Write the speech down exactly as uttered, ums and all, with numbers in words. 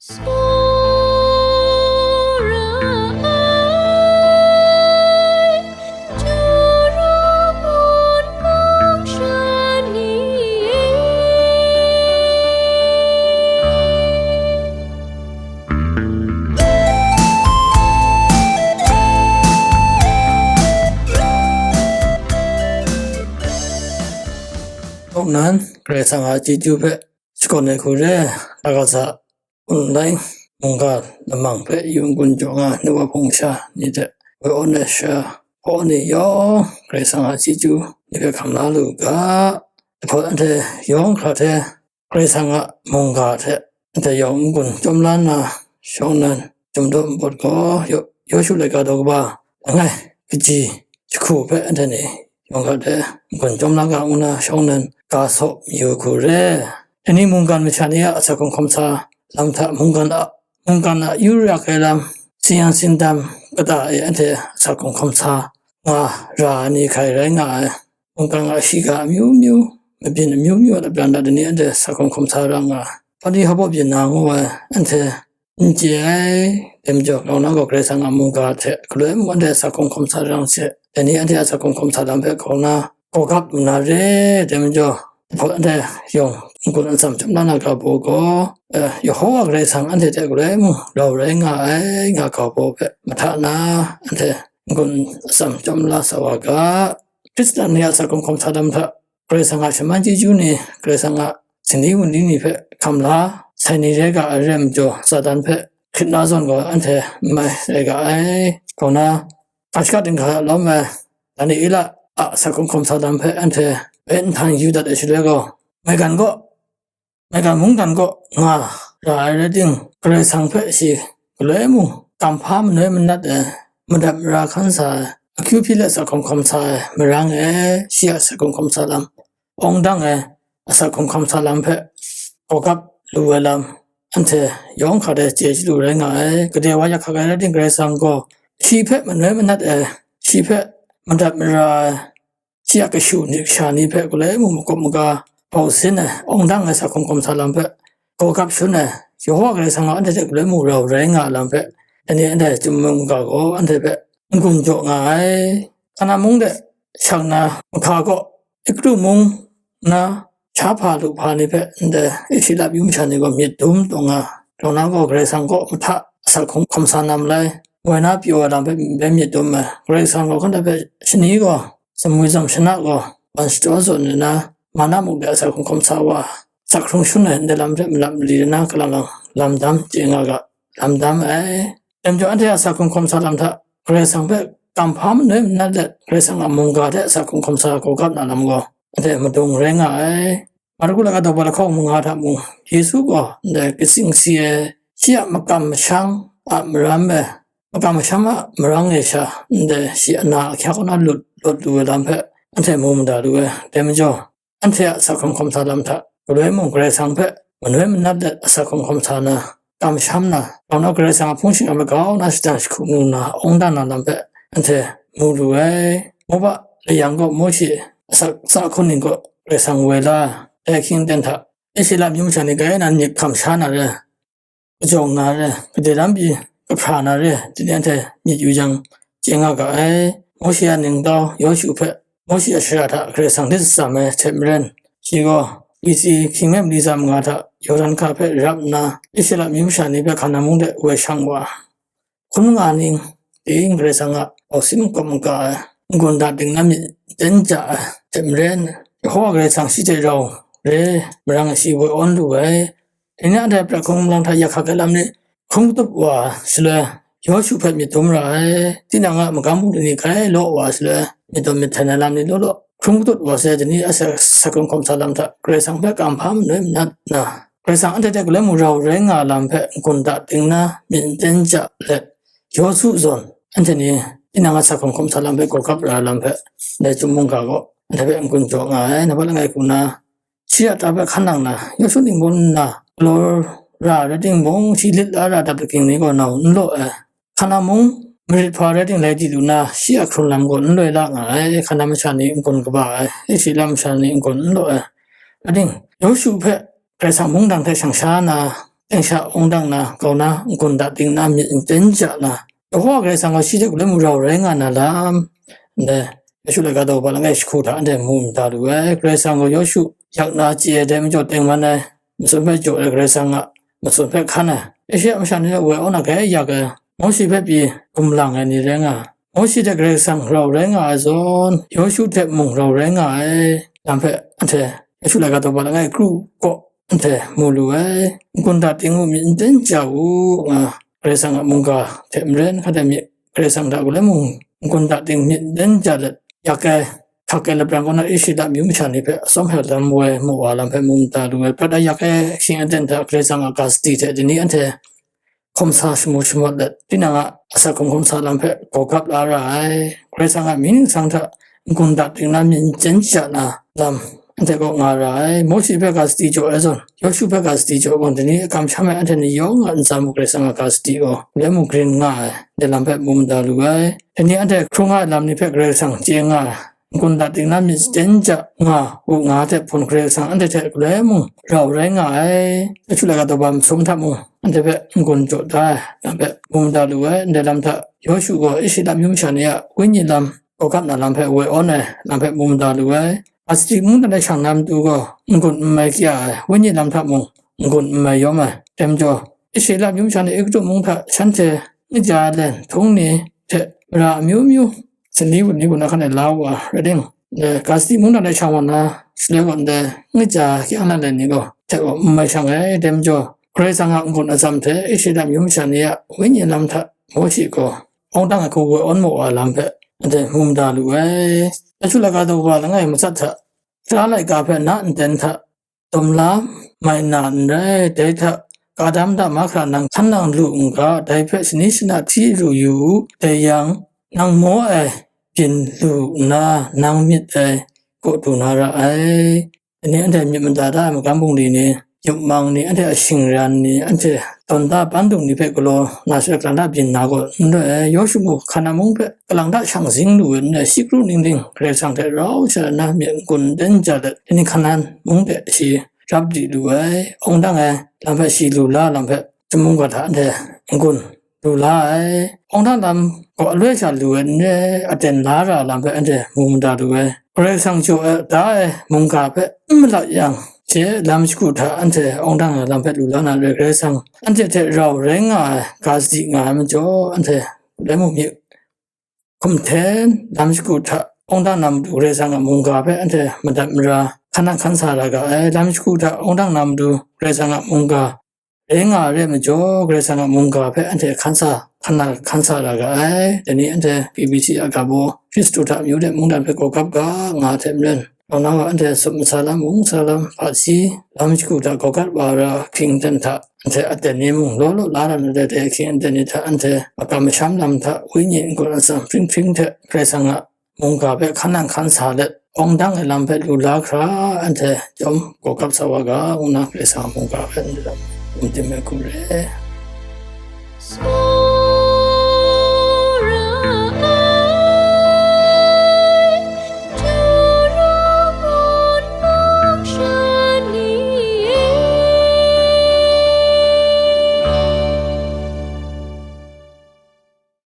Tsawra ai, Juru ngun mung sha ni e. Kaw nan, Karai Kasang a chyeju hpe shakawn ai hku re, Lagaza online mungga lamang hpe yu n-gun jaw nga ai nu wa hpung sha ni hte, woi awn ai sha hpaw ni yawng Karai Kasang a chyeju ni hpe hkam la lu u ga. Jahpawt anhte yawng hkra hte Karai Kasang a mungga hte anhte yawng n-gun chyawm la nna, shawng nnan, Chyum Daw Npawt gaw, Yo-, Yawshu laika daw kaba langai kaji jahku hpe anhte ni yawng hkra hte n-gun chyawm la ga ngu na, shawng nnan ga saw mayu hku re. Dai ni mungkan masha ni a asak hkawm hkawm sa lam hta mungkan a, mungkan a yu rak ai lam, tsin yan tsin dam kata e anhte asak hkawm hkawm sa nga ra ai ni hkrai rai nga ai. Mungkan a shiga amyu myu, mabyin amyu myu a lapran hta dai ni anhte asak hkawm hkawm sa ra nga ai. Hpa ni hpa baw byin na ngu ai, anhte n chye ai. Dai majaw, grau na gaw Karai Kasang a mungga hte galoi mung anhte asak hkawm hkawm sa ra nga ai. Dai ni anhte asak hkawm hkawm sa lam hpe grau na gaw gap lu na re. Dai majaw, jahpawt anhte yawng n-gun atsam chyawm la na ga baw gaw, eh, Yehowa Karai Kasang anhte hte galoi mung rau rai nga ai, nga ga baw hpe mahta na, anhte n-gun atsam chyawm la sa wa ga. Hkristan ni a asak hkawm hkawm sa lam hta Karai Kasang a shaman chyeju ni, Karai Kasang a singli wunli ni hpe hkam la sai ni rai ga ai rai majaw, Satan hpe hkrit na zawn gaw anhte n mai rai ga ai. Grau na, ga shaka dinghka lawm ai Daniela a asak hkawm hkawm sa lam hpe anhte bai nhtang yu dat ai shaloi gaw, maigan gaw, maigan mungdan kaw nga ra ai rai ting, Karai Kasang hpe shi galoi mung kamhpa manoi manat ai, madat mara hkan sa ai, akyu hpyi let asak hkawm hkawm sa ai marang e, shi a asak hkawm hkawm sa lam, awng dang ai asak hkawm hkawm sa lam hpe gaw gap lu ai lam, anhte yawng hkra de chye chyalu rai nga ai. Gade wa yak hkak ai rai ting, Karai Kasang gaw shi hpe manoi manat ai, shi hpe madat mara ai, shi a kashu ni, kasha ni hpe galoi mung makawp maga bau sin ai, awng dang ai asak hkawm hkawm sa lam hpe gaw gap shun ai, Yehowa Karai Kasang gaw anhte hte galoi mung rau rai nga ai lam hpe, dai ni anhte Chyum mungga gaw anhte hpe n-gun jaw nga ai. Kana mung de shang na, mahka gaw Egutu mung na sha hpa lu hpa ni hpe ndai Israela myu masha ni gaw myit dum taw nga, grau na gaw Karai Kasang kaw mahta asak hkawm hkawm sa na malai, woi na pyaw ai lam hpe bai myit dum ai. Karai Kasang gaw hkan hta hpe shani gaw, sumwi zam shana gaw, ban shadaw zawn nna, mana muk de asak hkawm hkawm sa wa, asak hkrung shun ai ndai lam hpe malap mali na, kalang lang lam dam chye nga ga, lam dam ai. Dai majaw, anhte a asak hkawm hkawm sa lam hta Karai Kasang hpe kamhpa manoi manat let, Karai Kasang a mungga hte asak hkawm hkawm sa gaw gap na lam gaw, anhte madung rai nga ai. Marku laika daw ba lahkawng manga hta mung, Yesu gaw ndai katsing si ai, shi a makam masham a maram e, makam masham a marang e sha, ndai shi ana ahkyak kaw na lut, lawt lu ai lam hpe anhte mu mada lu ai. Dai majaw, anhte a asak hkawm hkawm sa lam hta galoi mung Karai Kasang hpe manoi manat let asak hkawm hkawm sa na, kamsham na, grau na Karai Kasang a hpung shingkang hpe grau na shadang jahku mu nna awng dan na lam hpe anhte mu lu ai. Moba layang gaw Mawshe asak tsa hkun ning gaw Karai Kasang woi la ai. Dai hkying ten hta, Israela myu masha ni grai nan myit hkam sha na re, kajawng na re, gade lam pyi kahpra na re, dai ni anhte myit yu jang, chye nga ga ai. Mawshe a ningtau Yawshu hpe Mawshe a shara hta Karai Kasang hte tsam ai hte maren, shi gaw B C hkying me mali tsa manga hta Yawdan hka hpe rap nna, Israela myu masha ni hpe Hkana mung de woi shang wa. Hkun nga ning, ting Karai Kasang a bau sin makawp maga ai, n-gun da ting na myit ten ja ai hte maren, Yehowa Karai Kasang shi hte rau re, marang e shi woi awn lu ai. Dai ni a ndai prat hkrung lang hta yak hkak ai lam ni hkrung katup wa shaloi, Yawshu hpe myit dum ra ai. Tinang a magam bungli ni grai law wa shaloi, myit dum myit hten ai lam ni law law hkrung katut wa sai, dai ni a asak hkawm hkawm sa lam hta Karai Kasang hpe kamhpa manoi manat nna, Karai Kasang anhte hte galoi mung rau rai nga lam hpe n-gun da ting na myit n ten ja let, Yawshu zawn anhte ni tinang a asak hkawm hkawm sa lam hpe gaw gap ra ai lam hpe, ndai Chyum mungga gaw anhte hpe n-gun jaw nga ai. Nambat langai hku na, shi a ta hpe hkan nang na, Yawshu ningbaw nna galaw ra rai timung, shi lit la ra dap daking ni gaw nau n law ai. Hkana mung marit hpa rai ting lai di lu na, shi a hkrun lam gaw n loi la nga ai. Hkana masha ni n-gun kaba ai, Israela masha ni n-gun n law ai. Rai ting, Yawshu hpe Karai Kasang mungdan hte shang sha na, Angsha awng dang na, kau na, n-gun dat ting na, myit n ten ja na, Yehowa Karai Kasang gaw shi hte galoi mung rau rai nga na lam, ndai Yawshu laika daw ba langai jahku hta anhte mu mada lu ai. Karai Kasang gaw Yawshu yak na chye ai dai majaw tengman ai, matsun hpe jaw ai, Karai Kasang a matsun hpe hkan ai, Israela masha ni hpe woi aw na grai yak ai, Mawshi hpe pyi gumlang ai ni rai nga ai. Mawshi hte Karai Kasang rau rai nga ai zawn, Yawshu hte mung rau rai nga ai lam hpe anhte Yawshu laika daw ba langai kru kaw anhte mu lu ai. N-gun dat ting u, myit n ten ja u, nga Karai Kasang a mungga hte maren hkra de myit, Karai Kasang hta galoi mung n-gun dat ting myit n ten ja let, yak ai, hkak ai lapran kaw na Israela myu masha ni hpe atsawm hpe lam woi mu wa lam hpe mu mada lu ai. Prat ai yak ai hkying aten hta Karai Kasang a ga sadi hte dai ni anhte hkawm sa shamu shamawt let, tinang a asak hkum hkawm sa lam hpe gaw gap la ra ai. Karai Kasang a mying ningsang hta n-gun dat ting na, myit n ten ja na lam anhte kaw nga ra ai. Mawshi hpe ga sadi jaw ai zawn, Yawshu hpe ga sadi jaw ai gaw, dai ni a kamsham ai anhte ni yawng a ntsa mung Karai Kasang a ga sadi gaw galoi mung grin nga ai, dai lam hpe mu mada lu ai. Dai ni anhte hkrung ai lam ni hpe Karai Kasang chye nga ai, n-gun dat ting na, myit ten ja nga u nga ai hte hpun, Karai Kasang anhte hte galoi mung rau rai nga ai. Yawshu laika daw ba masum hta mung anhte hpe n-gun jaw da ai lam hpe mu mada lu ai. Ndai lam hta Yawshu gaw Israela myu masha ni a wenyi lam gaw gap na lam hpe woi awn ai lam hpe mu mada lu ai. Ga sadi mungdan de shang na matu gaw n-gun n mai kya ai, wenyi lam hta mung n-gun n mai yawm ai. Dai majaw, Israela myu masha ni Egutu mung hta shanhte ngija len htung ni hte mara amyu myu, sani wut ni wut na hkan e la wa rai ting, eh, ga sadi mungdan de shang wa na shaloi gaw ndai ngija kyang na len ni gaw hte gaw n mai shang ai. Dai majaw, Karai Kasang a n-gun atsam hte Israela myu masha ni a wenyi lam hta Mawshi gaw awng dang ai hku woi awn mu wa lam hpe anhte mu mada lu ai. Yawshu laika daw ba langai matsat hta, tara laika hpe na nten hta dawm la mai na n rai, dai hta ka dam da mahkra nang hkan nang lu n ga, dai hpe shani shana hti lu yu u, dai yang, nang maw ai byin lu nna, nang myit ai kaw du na ra ai. Dai ni anhte myit mada da ai magam bungli ni, yupmang ni, anhte a shingran ni, anhte tawn da bandung ni hpe galaw na she, kalang da byin na gaw n rai ai. Yawshu mung Hkanan mung hpe kalang da shang zing lu ai n rai, shi kru ningning Karai Kasang hte rau sha na myit n-gun n ten ja let, dai ni Hkanan mung de shi rap di lu ai. Awng dang ai lam hpe shi lu la lam hpe, chyum mungga hta anhte n-gun lu la ai. Awng dang lam gaw aloi sha lu ai n rai, aten la ra lam hpe anhte mu mada lu ai. Karai Kasang jaw ai, da ai mungga hpe n malat yang she, lam shagu hta anhte awng dang ai lam hpe lu la na re, Karai Kasang anhte hte rau rai nga ai, ga sadi nga ai majaw, anhte dai mung myit hkum hten lam shagu hta awng dang na matu Karai Kasang a mungga hpe anhte madat mara hkan nang hkan sa ra ga ai. Lam shagu hta awng dang na matu Karai Kasang a mungga rai nga ai re majaw, Karai Kasang a mungga hpe anhte hkan sa, hkan na hkan sa ra ga ai. Dai ni anhte B B C a ga baw, Hkristu hta amyu de mungdan hpe gaw gap ga nga ai hte maren, Kauna wa anhte sup masa lam, mung masa lam, hpaji lam shagu hta gaw gat wa ra hkying aten hta, anhte aten ni mung law law la na dai dai hkying aten ni hta, anhte makam masham lam hta, wenyi n-gun atsam hpring hpring hte Karai Kasang a mungga hpe hkan nang hkan sa let, awng dang ai lam hpe lu la hkra, anhte chyawm gaw gap sa wa ga, ngu na Karai Kasang a mungga hpe n tim ai hku re.